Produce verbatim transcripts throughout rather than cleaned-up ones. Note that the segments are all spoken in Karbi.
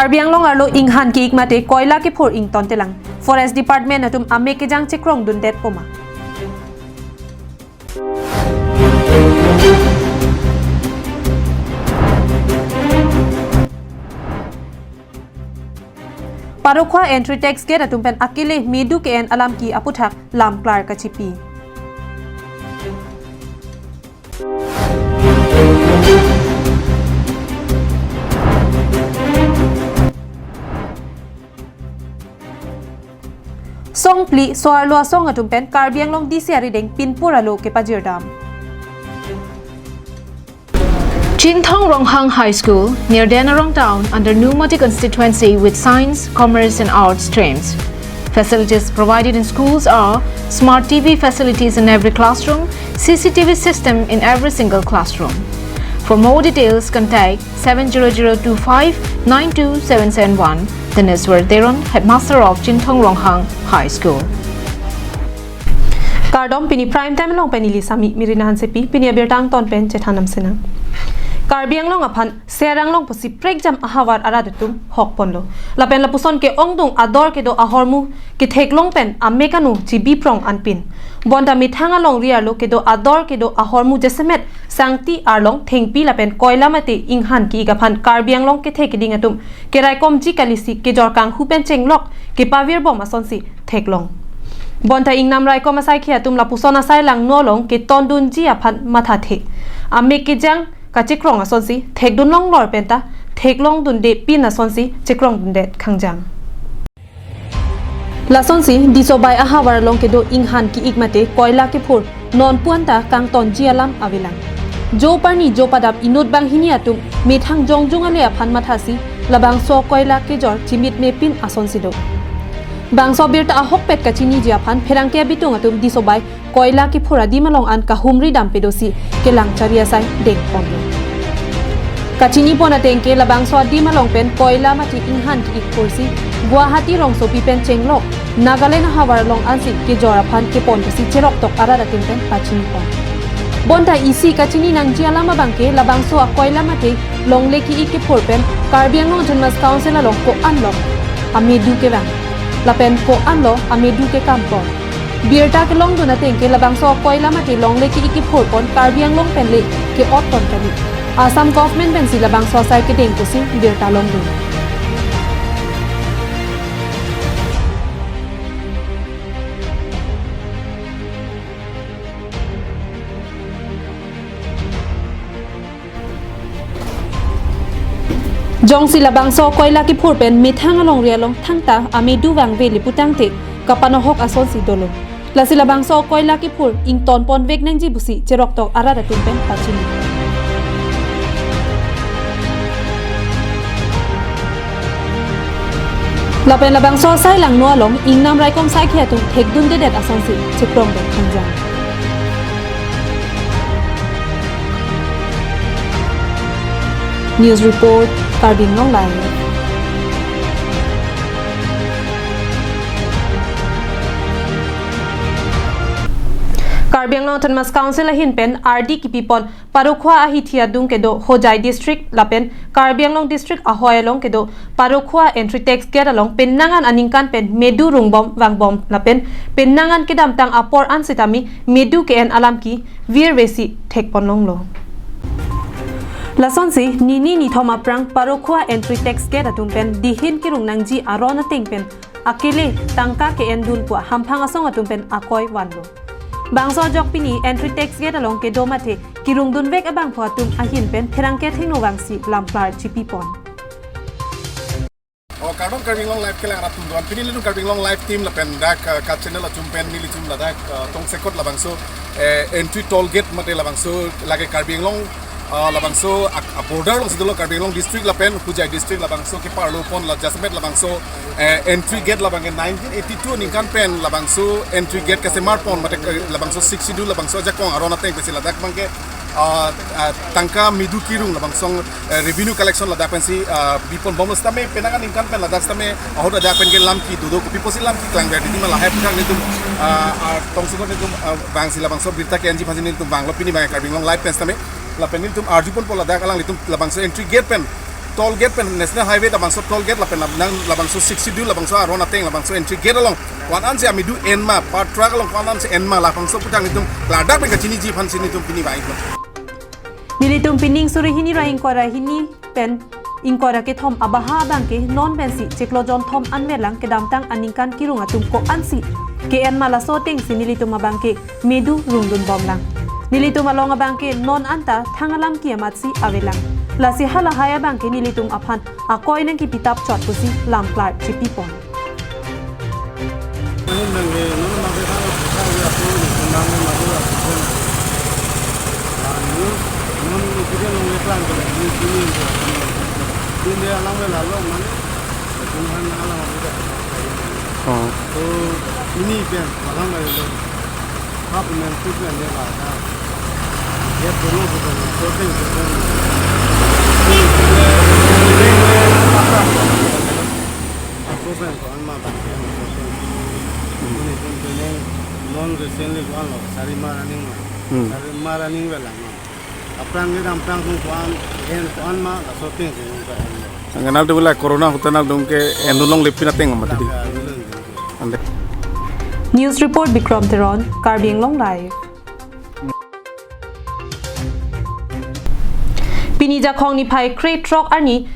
Karbi Anglong arlo inghan ki-ik mate koila kephur ingtontelang. Forest Department atum amek kejang chekrongdundet poma. Parokhua entry tax gate atum pen akele medu ke-en alam ki aputhak lam klar kachipi. Songphli so-arlo asong atum pen Karbi Anglong D C arideng pinpur alo kepajirdam. Chinthong Ronghang High School, near Denarong Town, under Nomati constituency, with science, commerce and arts streams. Facilities provided in schools are smart T V facilities in every classroom, C C T V system in every single classroom. For more details, contact seven zero zero two five nine two seven seven one. Dinesh Teron, headmaster of Chinthong Ronghang High School. Kardom, pini Prime Time along pen neli Sami Mirina Hansepi, pini abirta angton pen chethan nam sinang. Karbi Anglong aphan Serang long pusi prekjam ahavar arat atum hokponlo. Lapen lapuson ke-ongdung ador kedo ahormu ketheklong pen amek anu chibiprong anpin. Bonta methang alongri arlo kedo ador kedo ahormu jasemet sangti arlong thengpi lapen koila mate inghan ki-ik aphan Karbi Anglong kethe keding atum keraikomji kalisi kejor kanghu pen chenglok kepavirbom asonsi theklong. Bonta ingnam raikom asaikhi atum lapuson asai langno along ketondunji aphan mathathe. Amek kejang kachekrong asonsi thekdun longlor penta theklongdunde pin asonsi chekrongdundet khangjang. Lasonsi Disobai ahavar along kedo inghan ki-ik mate koila kephur nonpu anta kangtonji alam avelang. Jo parni jo padap inut banghini atum methang jongjung ale aphan mathasi labangso koila kejor chimitme pin asonsi do. Bangso abirta ahokpet kachiniji aphan pherangke abitung atum Disobai koila kephur adim along an kahumri dampe dosi kelang chari asai dengponlo. Kachinipon ateng ke labangso adim along pen koila mate inghan ki-ik phursi Guwahati rongsopi pen chenglok Nagaland ahavar along ansi kejor aphan kepon pusi cheroktok arat atum pen pachinipon. Bonta isi kachini nangji alam abang ke labangso akoila mate longle ki-ik kephur pen Karbi Anglong Autonomous Council along ko-anlo amedu kevang lapen ko-anlo amedu kekampon. Birta kelongdun ateng ke labangso koila mate longle ki-ik kephurpon Karbi Anglong penle ke-otpon kali. Assam government pensi labangso asai kedeng pusi birta longdun. Jongsi labangso koila kephur pen methang alongri along thangta amedu vangvele putangte kapanohok asonsi dolo. Lasi labangso koila kephur ingtonponvek nangji pusi cheroktok arat atum pen pachini. Lapen labangso asai langno along ingnam raikom saikhi atum thekdundedet asonsi chekrongdet khangjang. News report, Karbi Anglong Live. Karbi Anglong Autonomous Council ahin pen ardi kipipon parokhua ahithi adung kedo Hojai district lapen Karbi Anglong district ahoi along kedo parokhua entry tax gate along penang an aningkan pen medu rungbom vangbom lapen penang an kedamtang apor an sitame medu ke-en alam ki virvesi thekponlonglo. Lasonsi nini nithom aphrang parokhua entry tax gate atum pen dihin kerung nangji aron ateng pen akele tangka ke-endun pu hamphang asong atum pen akoi vanlo. Bangso ajok pini entry tax gate along kedo mate kerungdunvek abangphu atum ahin pen pherangke athengno vangsi lamklar chipipon. Oh, kardom Karbi Anglong Live kelang arat atum do-an. Pini ilitum Karbi Anglong Live team lapen dak, eh, ka channel atum pen nelitum ladak, eh, tongsekot labangso, eh, entry toll gate mate labangso lake Karbi Anglong, eh, labangso ak-, a border alongsi dolo Karbi Anglong district lapen Hojai district labangso keparlopon la jasemet labangso, eh, entry gate labang ke nineteen eighty-two aningkan pen labangso entry gate kesemarpon mate, eh, labangso Sixth Schedule labangso ajakong aron ateng pensi ladak abang ke ah, ah, tangka medu kerung labangso, eh, revenue collection ladak pensi, ah, biponbomlo sitame penang aningkan pen ladak sitame ahut ladak pen ke lam kedo do, kopi pusi lam keklang ver didi ma lahai aputhak nelitum, ah, ah, tongsekot nelitum, ah, vangsi labangso birta ke-enji aphansi nelitum vanglo pini abang Karbi Anglong Live pen sitame lapen nelitum arjuponpo ladak alanglitum labangso entry gate pen Toll gate pen National Highway labangso toll gate lapen labang, labangso Sixth Schedule labangso aron ateng labangso entry gate along ko-an ansi amedu enma, pa truck along ko-an ansi enma, labangso aphuthak nelitum ladak pen kachiniji aphansi nelitum pini vanglo. Nelitum pining suri hini ra ingkoi ra hini pen ingkoi ra kethom abaha abangke non pensi chiklo jonthom anvelang kedamtang aningkan kirung atum ko-ansi ke-enma laso atengsi nelitum abangke medu rungdunbomlang. Nelitum along abangke non anta thang alam ki amatsi avelang. Lasi halahai abangke nelitum aphan akoi nangkipitap chot pusi lamklar chipipon. Oh. So, ini pen, malam hari lo. Hap men tu pen dia lah, dah. Dia perlu bukan, so pen, so pen. So pen, ko-an ma bang, so pen. Ini pen, pen, non recently ko-an lo, sari ma running ma. Hmm. Sari ma running velang ma. Aphrang kedamtang ko-an, en ko-an ma, laso atengsi ko-an lo. Anganal tu bela corona ahut ta nangdung ke endulong lepin ateng ma tadi. Ya, endulong. Ande. News report Bikram Teron, Karbi Anglong Live. Pini Jakhong niphai kre throk arni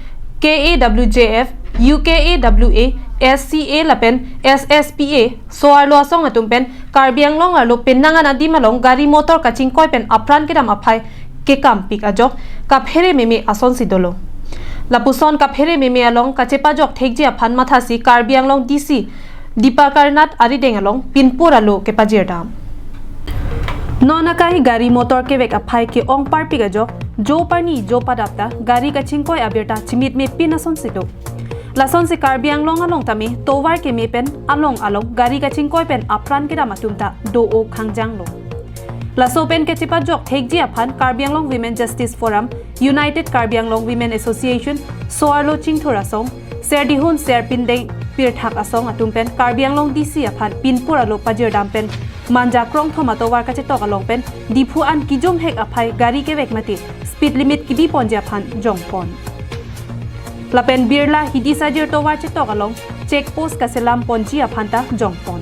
K A W J F, U K A W A, S C A lapen S S P A, so-arlo asong atum pen Karbi Anglong arlo penang an adim along gari motor kachingkoi pen apran kedam aphai kekampik ajok kaphere meme asonsi dolo. Lapuson kaphere meme along kachepajok thekji aphan mathasi Karbi Anglong D C Dipakar Nath arideng along pinpur alo kepajirdam. Non akai gari motor kevek aphai ke-ong parpik ajok, jo parni jo padap ta gari kachingkoi abirta chimitme pin asonsi do. Lasonsi Karbi Anglong along tame tovar keme pen along along gari kachingkoi pen apran kedam atum ta do-o khangjanglo. Laso pen kachepajok thekji aphan Karbi Anglong Women Justice Forum, United Karbi Anglong Women Association, so-arlo chingthur asong, serdihun serpindeng pirthak asong atum pen Karbi Anglong D C aphan pinpur alo pajirdam pen Manja krongthom atovar kachetok along pen Diphu an kijumhek aphai gari kevek mate speed limit kibiponji aphan jongpon. Lapen Birla Hidi Sajir tovar chetok along check post kaselam ponji aphan ta jongpon.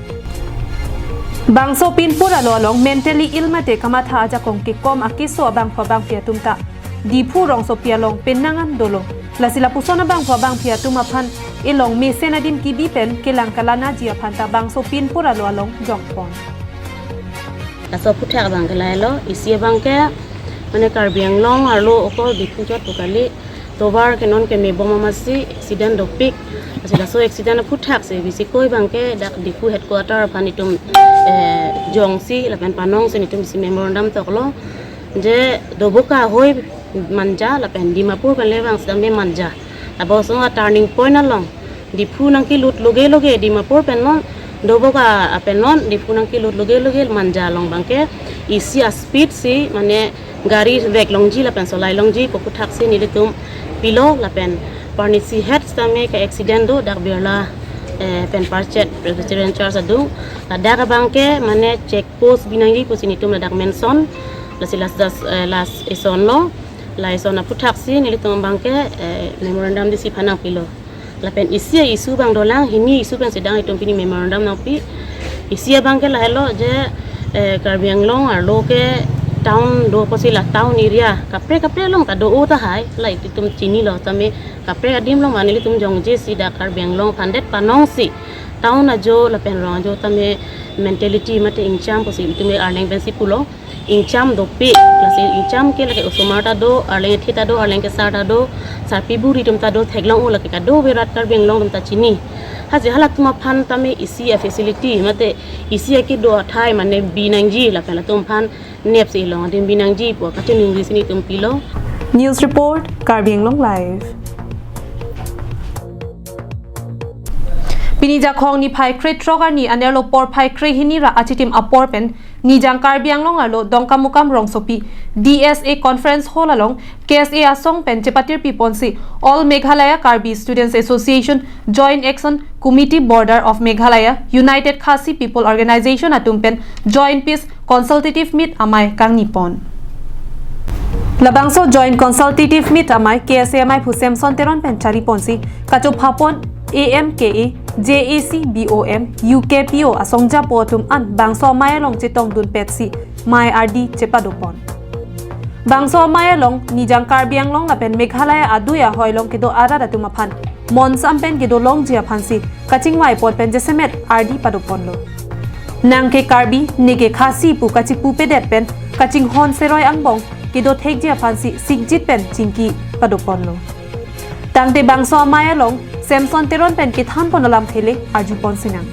Bangso pinpur alo along mentally ill mate kamatha ajakong kekom akeso abangphu abangphi atum ta Diphu rongsopi along penang an dolo. Lasi lapuson abangphu abangphi atum aphan elong mesen adim kibi pen kelang kalanaji aphan ta bangso pinpur alo along jongpon. Laso aphuthak abangke lahelo, isi abangke mane Karbi Anglong arlo okor Diphu chot pu kali, tovar ke non kemebom amatsi accident dopik. Lasi laso accident aphuthaksi bisi koi abangke dak Diphu headquarter aphan itum, eh, jongsi lapen panongsi itum isi memorandum toklo. Je Doboka ahoi Manja lapen Dimapur pen le vang sitame Manja. Labangso a-turning point along Diphu nangkelut loge loge Dimapur pen non, Doboka pen non Diphu nangkelut loge loge Manja along abangke isi a-speed si mane gari vek longji lapen solai longji pu aphuthaksi nelitum pilo lapen parnisi het sitame ke accident do dak Birla, eh, pen Parchet Presbyterian Church adung. Ladak abangke mane check post binangji pusi nelitum ladak mention. Lasi last, eh, last eson lo. La eson aphuthaksi nelitum abangke, eh, memorandum D C aphan nangpilo. Lapen isi a-issue abang dolang, hini issue pen sedang itum pini memorandum nangpi. Isi abangke lahelo je, eh, Karbi Anglong arlo ke town do apotsi la town area kaprek kaprek along ta do-o tahai, la itum chinilo tame kaprek adim along mane nelitum jongjesi dak Karbi Anglong aphan det panongsi town ajo lapen rong ajo tame mentality mate ingcham pusi itum arleng pensi pulo. Ingcham dopik, lasi ingcham ke lake osomar ta do, arleng ethe ta do, arleng kesar ta do, sarpi buri atum ta do, theklong-o lake kadokave rat Karbi Anglong atum ta chini. Haji halatum aphan tame isi a-facility mate isi akedo athai mane binangji lapen latum aphan nepsi ilong adim binangji pu kachiningri si nelitum pilo. News report, Karbi Anglong Live. Pini Jakhong niphai kre throk arni anerlo porphai kre hini ra achitim apor pen Nijang Karbi Anglong arlo Dongkamukam rongsopi D S A Conference Hall along K S A asong pen chepatir piponsi All Meghalaya Karbi Students Association Joint Action Committee, Border of Meghalaya, United Khasi People Organization atum pen Joint Peace Consultative Meet amei kangnipon. Labangso Joint Consultative Meet amei K S A amei phu Samson Teron pen chari ponsi kachophapon A M K A, J A C, B O M, U K P O asong japo atum an bangso amei along chetongdun petsi mei ardi chepadopon. Bangso amei along Nijang Karbi Anglong lapen Meghalaya adui ahoi along kedo arat atum aphan monsam pen kedo longji aphansi kachingvai pon pen jasemet ardi padoponlo. Nang ke Karbi, ne ke Khasi pu kachipupedet pen kachinghon seroi angbong kedo thekji aphansi sikjit pen chingki padoponlo. Tangte bangso amei along Samson Teron pen kethan pon alamthe le arjupon sinang.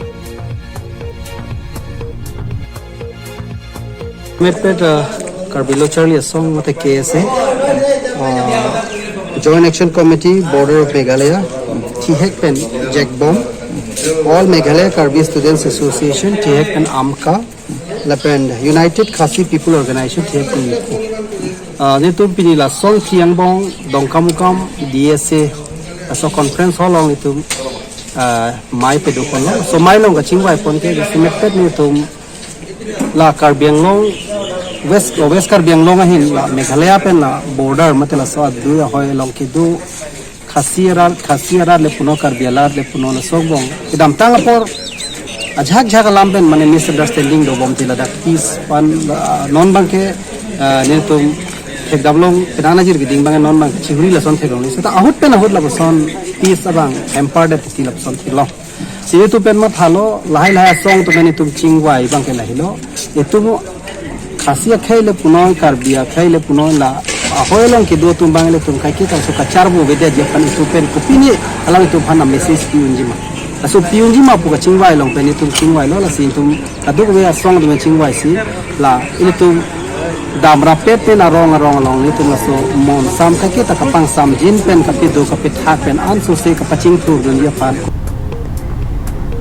Mepet, uh, Karbi Lo Charli Asong mate K S A, uh, Joint Action Committee, Border of Meghalaya, Thihek pen Jekbom, All Meghalaya Karbi Students Association, Thihek pen AMKA, lapen United Khasi People Organization, Thihek pen U K O. Uh, netum pini la Songthi angbong, Dongkamukam, D S A, laso conference hall along netum, uh, mei padoponlo. So mei along kachingvai pon ke, jasemet pet netum la Karbi Anglong, West, West Karbi Anglong ahin la Meghalaya pen la border mate laso adui ahoi along kedo Khasi arat, Khasi arat le punon, Karbi arat le punon, laso angbong kedamtang apor ajahak ajahak alam pen mane misunderstanding dobom ti ladak peace pen, ah, non abangke, ah, netum thekdamlong, penang ajir keding abang non abang chihuri lason theklong. Seta ahut pen ahut lapuson peace abang hamper det ti lapuson theklong. Si netum pen mathalo, lahai lahai asong atum pen netum chingvai abangke lahelo. Netum Khasi akhei le punon, Karbi akhei le punon, la ahoi along kedo atum abang le netum kaike ta laso kacharbo avedetji aphan netum pen kopine alanglitum aphan a message pi-unji ma. Laso pi-unji ma pu kachingvai along pen netum chingvailo, lasi netum kadokave asong atum chingvaisi, la ilitum damrapet pen arong arong along netum laso monsam kaike ta kapangsamjin pen kapedo kapethak pen ansose kapachingthurdunji aphan.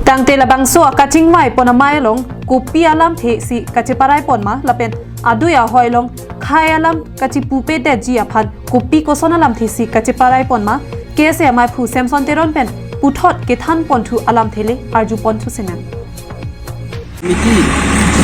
Tangte labangso akachingvai pon amei along kopi alamthe si kacheparai pon ma lapen adui ahoi along khei alam kachipupedetji aphan kopi koson alamthe si kacheparai pon ma, K S A amei phu Samson Teron pen puthot kethan ponthu alamthe le arjupon thu sinang. Miti,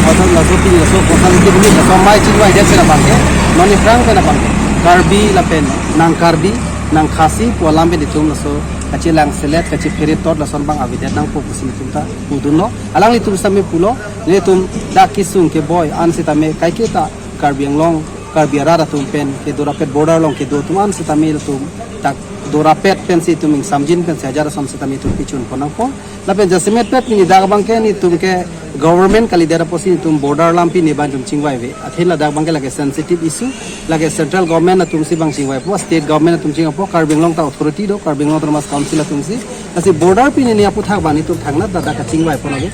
laso, laso pini, laso kosal iti pini, laso mei chingvaidet pen abangke, non aphrang pen abangke, Karbi lapen nang Karbi, nang Khasi pu alam pen netum laso kachelang selet, kachephere tot lason abang avedet nangpo pusi netum ta pudunlo. Alanglitum sitame pulo, netum dak kesung keboi an sitame kaike ta Karbi Anglong, Karbi arat atum pen kedo rapet, border along kedo atum an sitame netum dak dorapet pensi netum ingsamjin pensi ajat ason sitame netum pichun pon nangpo. Lapen jasemet pet pini dak abangke netum ke government kalidet apotsi netum border alam pini abang netum chingvai ave. Athe ladak abangke lake sensitive issue, lake central government atumsi abang chingvaipo, state government atum chingvaipo, Karbi Anglong ta authority do, Karbi Anglong Autonomous Council atumsi. Lasi border pini ne aputhak abang netum thangnat dak kachingvai pon ave.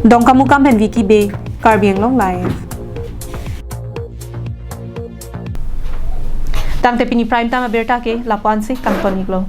Dongkamukam pen Vicky Bey, Karbi Anglong Live. Tangte pini prime time abirta ke lapu-ansi kangton-iklo.